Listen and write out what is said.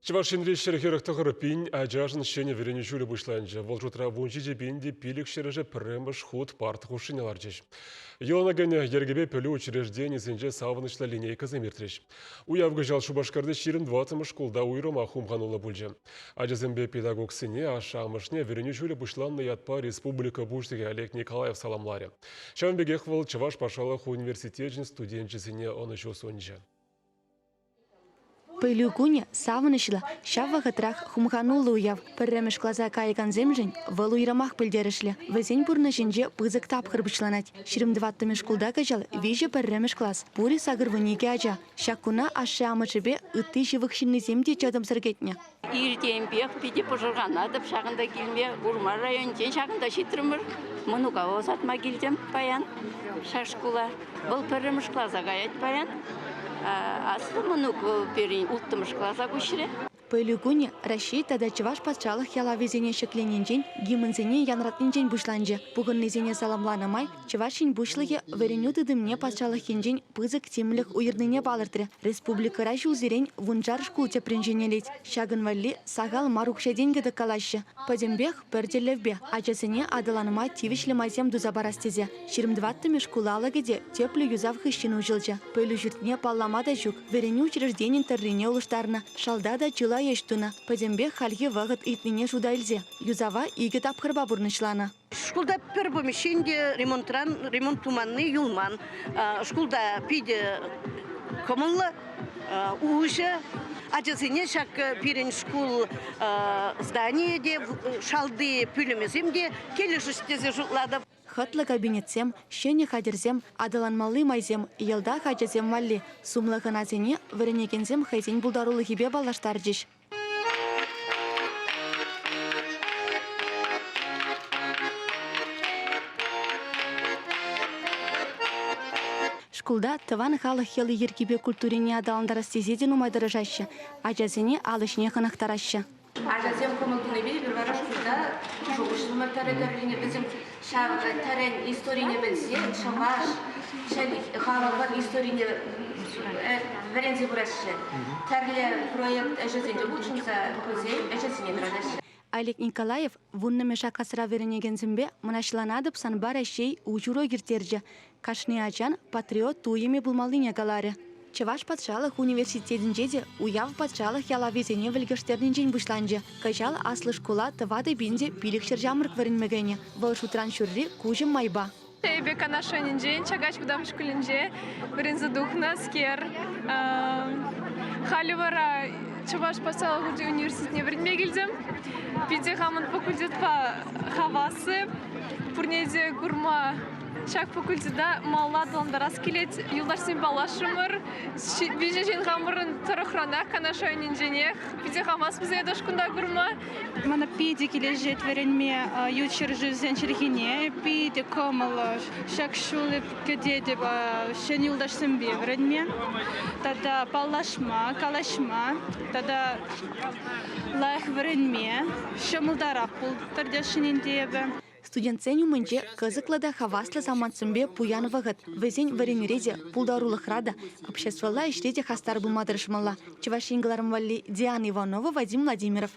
Чӑваш Енри 149 пин ачашӑн ҫӗнӗ вӗренӳ ҫулӗ пуҫланчӗ. Вӑл шутра 17 пин те пилӗк ҫӗрӗшӗ пӗрремӗш хут парта хушшине ларчӗҫ. Йӑлана кӗнӗ йӗркепе пӗлӳ учрежденийӗсенче савӑнӑҫлӑ линейкӑсем иртрӗҫ. Уяв кӑҫал Шупашкарти 24-мӗш шкулта уйрӑмах хумхануллӑ пулчӗ. Ачасемпе педагогсене, ашшӗ-амӑшне вӗренӳ ҫулӗ пуҫланнӑ ятпа республика Пуҫлӑхӗ Олег Николаев саламларӗ. Ҫавӑн пекех вӑл Чӑваш патшалӑх университечӗн студенчӗсене ӑнӑҫу сунчӗ. Пӗлӳ кунӗ савӑнӑҫлӑ, ҫав вӑхӑтрах хумхануллӑ уяв. Пӗрремӗш класа каякансемшӗн вӑл уйрӑмах пӗлтерӗшлӗ. Вӗсен пурнӑҫӗнче пысӑк тапхӑр пуҫланать. 24-мӗш шкулта кӑҫал виҫӗ пӗрремӗш класс, пурӗ 82 ача. Ҫак куна ашшӗ-амӑшӗпе ытти ҫывӑх ҫыннисем те чӑтӑмсӑр кӗтнӗ. Иртенпех питӗ пӑшӑрханатӑп ҫакӑнта килме. Урмар районӗнчен ҫакӑнта ҫитрӗмӗр. Мӑнука ӑсатма килтӗм паян ҫак шкула. Вӑл пӗрремӗш класа каять паян. Аслӑ мӑнук вӑл пирӗн улттӑмӗш класа куҫрӗ. Пӗлӳ кунӗ Раҫҫей тата Чӑваш патшалӑх ялавӗсене ҫӗкленинчен, гимнсене янратнинчен пуҫланчӗ. Пухӑннисене саламланӑ май Чӑваш Ен Пуҫлӑхӗ вӗренӳ тытӑмне патшалӑх енчен пысӑк тимлӗх уйӑрнине палӑртрӗ. Республикӑра ҫулсерен вуншар шкул тӗпрен ҫӗнелет. Ҫакӑн валли сахал мар укҫа-тенкӗ тӑккалаҫҫӗ. Пӗтӗмпех пӗр тӗллевпе, ачасене аталанма тивӗҫлӗ майсем туса парас тесе. 24-мӗш шкул алӑкӗ те тӗплӗ юсав хыҫҫӑн уҫӑлчӗ. Пӗлӳ ҫуртне паллама та ҫук, вӗренӳ учрежденин тӑррине улӑштарнӑ, шалта та чылай ӗҫ тунӑ. Пӗтӗмпех хальхи вӑхӑт ыйтнине шута илсе юсава икӗ тапхӑрпа пурнӑҫланӑ. Шкулта пӗр помещени те ремонтран ремонт туманни юлман. Шкулта питӗ кӑмӑллӑ, уҫӑ. Ачасене ҫак пирӗн шкул зданийӗ те, шалти пӳлӗмӗсем те килӗшӗҫ тесе шутлатӑп. Хӑтлӑ кабинетсем, ҫӗнӗ хатӗрсем, аталанмалли майсем йӑлтах ачасем валли. Сумлӑ хӑнасене вӗренекенсем хӑйсен пултарулӑхӗпе паллаштарчӗҫ. Шкулта тӑван халӑх йӑли-йӗркипе культурине аталантарас тесе те нумай тӑрӑшаҫҫӗ, ачасене ал ӗҫне хӑнӑхтараҫҫӗ. Ачасем кӑмӑл тунипе эпир вара шкулта шухӑшлӑмӑр тӗрӗ-тӗррине вӗсем ҫав тӗрӗн историне пӗлсе чӑваш халӑхӑн историне вӗренсе пыраҫҫӗ. Тӗрлӗ проект ӗҫӗсенче хутшӑнса хӑйсен ӗҫӗсене тӑратаҫҫӗ. Олег Николаев вуннӑмӗш класра вӗренекенсемпе Мӑнаҫланатӑп санпа Раҫҫей уҫ урок ирттерчӗ. Кашни ачан патриот туйӑмӗ пулмаллине каларӗ. Чӑваш патшалӑх университетӗнче те уяв патшалӑх ялавӗсене вӗлкӗштернинчен пуҫланчӗ. Кӑҫал аслӑ шкула 4 пин те 500 ҫамрӑк вӗренме кӗнӗ. Вӑл шутран ҫурри куҫӑм майпа. Эпӗ Канаш районӗнчен Чакаҫ вӑтам шкулӗнче вӗренсе тухнӑскер. Халӗ вара Чӑваш патшалӑх университетне вӗренме килтӗм. Питӗ хамӑн факультетпа хаваслӑ. Пурне те курма Ҫак факультета малалла аталантарас килет. Юлташсем паллашрӑмӑр. Виҫӗ ҫын хамӑрӑн тӑрӑхранах, Канаш районӗнченех. Питӗ хавас вӗсене тоже кунта курма. Мана питӗ килӗшет вӗренме ют ҫӗршывсен чӗлхине. Питӗ кӑмӑллӑ. Ҫак ҫул эп кӗтетӗп ҫӗнӗ юлташсемпе вӗренме тата паллашма, калаҫма тата лайӑх вӗренме ҫӑмӑлтарах пултӑр тесшӗн ӗнтӗ эпӗ. Студентсен умӗнче кӑсӑклӑ та хаваслӑ самантсемпе пуян вӑхӑт. Вӗсен вӗренӳре те, пултарулӑхра та, обществӑлла ӗҫре те хастар пулма тӑрӑшмалла. Чӑваш Ен кӑларӑм валли Диана Иванова, Вадим Владимиров.